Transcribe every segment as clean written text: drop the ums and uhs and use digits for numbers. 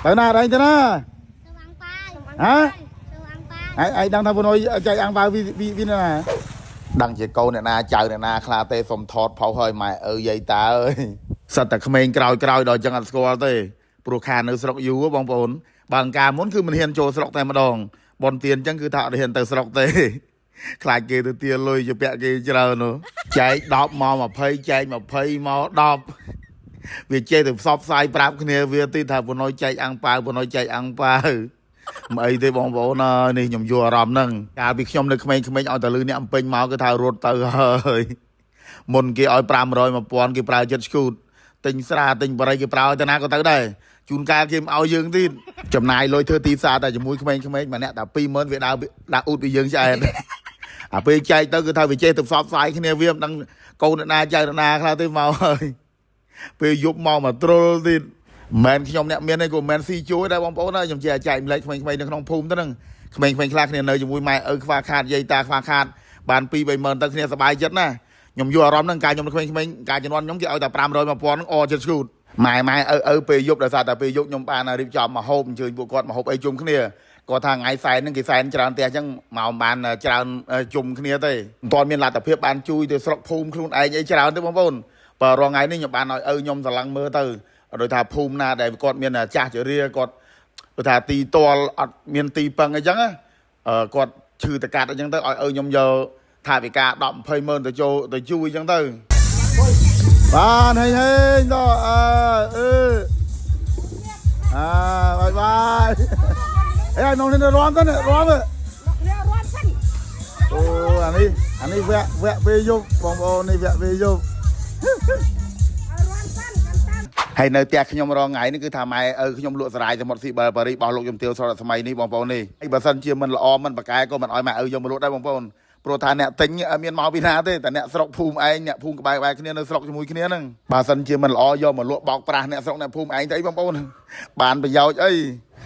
ទៅណាឯងទៅណា ទៅអាំងប៉ាវ ហ៎ ទៅអាំងប៉ាវ ឯងឯងដឹងថាពណយចែកអាំងប៉ាវវីវីវីណាដឹងជាកូនអ្នកណាចៅអ្នកណាខ្លះទេសុំថតផុសហើយម៉ែអើយាយតាអើយសិតតែក្មេងក្រោយក្រោយដល់ចឹងអត់ស្គាល់ទេព្រោះខានៅស្រុកយូរបងប្អូនបើអង្ការមុនគឺមិនហ៊ានចូលស្រុកតែម្ដងបនទៀនចឹងគឺថាអត់ហ៊ានទៅស្រុកទេ ខ្លាចគេទៅទាលុយជពាក់គេច្រើននោះចែក10មក20ចែក20មក10វាចេះតែផ្សព្វផ្សាយប្រាប់គ្នាវាទីថាពណយចែកអាំងប៉ាវពណយចែកអាំងប៉ាវ មិនអីទេបងប្អូនអើយនេះខ្ញុំយល់អារម្មណ៍ហ្នឹងកាលពីខ្ញុំនៅក្មេងៗឲ្យតែលឺអ្នកអំពេញមកគឺថារត់ទៅហើយមុនគេឲ្យ500 1000គេប្រើចិត្តឈូតទិញស្រាទិញបរិយគេប្រើឲ្យទៅណាក៏ទៅដែរជួនកាលគេមិនឲ្យយើងទៀតចំណាយលុយធ្វើទីផ្សារតែជាមួយក្មេងៗម្នាក់តែ20000វាដើរដាក់អ៊ូតពីយើងឆ្អែតអាពេលចែកទៅគឺថាវាចេះទៅផ្សព្វផ្សាយគ្នាវាមិនដឹងកូនអ្នកណាចៅអ្នកណាខ្លះទេមកហើយពេលយប់មកមកទ្រុលទៀត មិនមែនខ្ញុំអ្នកមានទេក៏មិនមែនស៊ីជួយដែរបងប្អូនដែរខ្ញុំជាចែកម្លែកក្មេងៗនៅក្នុងភូមិទៅហ្នឹងក្មេងៗខ្លះគ្នានៅជាមួយម៉ែឪខ្វះខាតយាយតាខ្វះខាតបាន2 3ម៉ឺនទៅគ្នាសប្បាយចិត្តណាខ្ញុំយល់អារម្មណ៍ហ្នឹងកាលខ្ញុំនៅក្មេងៗកាលជំនាន់ខ្ញុំគេឲ្យតែ500 1000ហ្នឹងអចិត្តឈូតម៉ែម៉ែឪឪពេលយប់ដោយសារតែពេលយប់ខ្ញុំបានរៀបចំមកហូបអញ្ជើញពួកគាត់មកហូបអីជុំគ្នាគាត់ថាថ្ងៃសែនហ្នឹងគេសែនច្រើនផ្ទះអញ្ចឹងមកបានច្រើនជុំគ្នាទេមិនទាន់មានលទ្ធភាពបានជួយទៅស្រុកភូមិខ្លួនឯងអីច្រើនទេបងប្អូនបើរងថ្ងៃនេះខ្ញុំបានឲ្យឪខ្ញុំស្រឡាំងមើលទៅ ដោយថាភូមិណាដែលគាត់មានចាស់ជរាគាត់ដូចថាទីតលអត់មានទីពឹងអីចឹងណាអឺគាត់ឈឺតកាត់អីចឹងទៅឲ្យឪខ្ញុំយកថាវិការ10 20ម៉ឺនទៅចូលទៅជួយអីចឹងទៅបានហេងហេងដល់អឺអឺអាបាយបាយអេនងនេះរំទៅរំទៅ គ្នារាន់សិន អូអានេះអានេះវគ្គវគ្គពេលយប់បងប្អូននេះវគ្គពេលយប់ ឲ្យរាន់សិនកាន់តា ហើយនៅផ្ទះខ្ញុំរងថ្ងៃនេះគឺថាម៉ែឪខ្ញុំលក់សរាយសមុទ្រស៊ីបែលប៉ារីបោះលោកជំទាវស្រកសម័យនេះបងប្អូននេះហើយបើសិនជាមិនល្អមិនប្រកែក៏មិនអោយម៉ែឪយកមកលក់ដែរបងប្អូនព្រោះថាអ្នកទិញអត់មានមកពីណាទេតែអ្នកស្រុកភូមិឯងអ្នកភូមិក្បែរៗគ្នានៅស្រុកជាមួយគ្នាហ្នឹងបើសិនជាមិនល្អយកមកលក់បោកប្រាស់អ្នកស្រុកអ្នកភូមិឯងទៅអីបងប្អូនបានប្រយោជន៍អី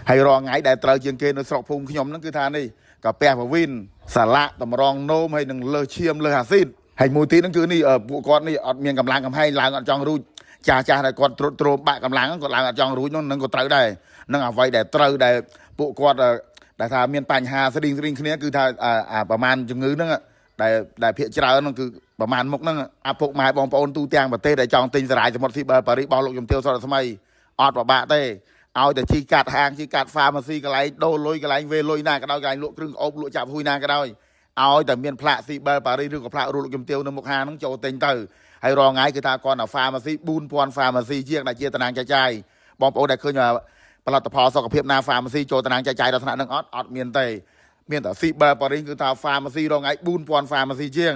ហើយរងថ្ងៃដែលត្រូវជាងគេនៅស្រុកភូមិខ្ញុំហ្នឹងគឺថានេះកាពះពវិនសាឡាក់តម្រងនោមហើយនឹងលើសឈាមលើសអាស៊ីតហើយមួយទៀតហ្នឹងគឺនេះពួកគាត់នេះអត់មានកម្លាំងកំហែងឡើងអត់ចង់រួច ចាស់ចាស់ដែលគាត់ត្រុតត្រោមបាក់កម្លាំងគាត់ឡើងអត់ចង់រួចនោះនឹងក៏ត្រូវដែរនឹងអ្វីដែលត្រូវដែលពួកគាត់ដែលថាមានបញ្ហាស្រីងស្រីងគ្នាគឺថាអាប្រមាណជំងឺហ្នឹងដែលដែលភាកច្រើនហ្នឹងគឺប្រមាណមុខហ្នឹងអាពុកម៉ែបងប្អូនទូទាំងប្រទេសដែលចង់ទិញសរាយសមុទ្រស៊ីបែលប៉ារីបោះលោកជំទាវសរស្មីអត់ពិបាកទេឲ្យតែជីកាត់ហាងជីកាត់ pharmacy កន្លែងដូរលុយកន្លែងវេលុយណាក៏ដោយកន្លែងលក់គ្រឿងក្អូបលក់ចាប់ហ៊ុយណាក៏ដោយឲ្យតែមានផ្លាកស៊ីបែលប៉ារីឬក៏ផ្លាករូបលោកជំទាវនៅមុខហាងហ្នឹងចូលទិញទៅ ហើយរងថ្ងៃគឺថាគាត់នៅ pharmacy 4000 pharmacy ជាងដែលជាតំណាងចែកចាយបងប្អូនដែលឃើញថាផលិតផលសុខភាពណា pharmacy ចូលតំណាងចែកចាយដល់ថ្នាក់នឹងអត់អត់មានទេមានតែ Cyber Paris គឺថា pharmacy រងថ្ងៃ4000 pharmacy ជាង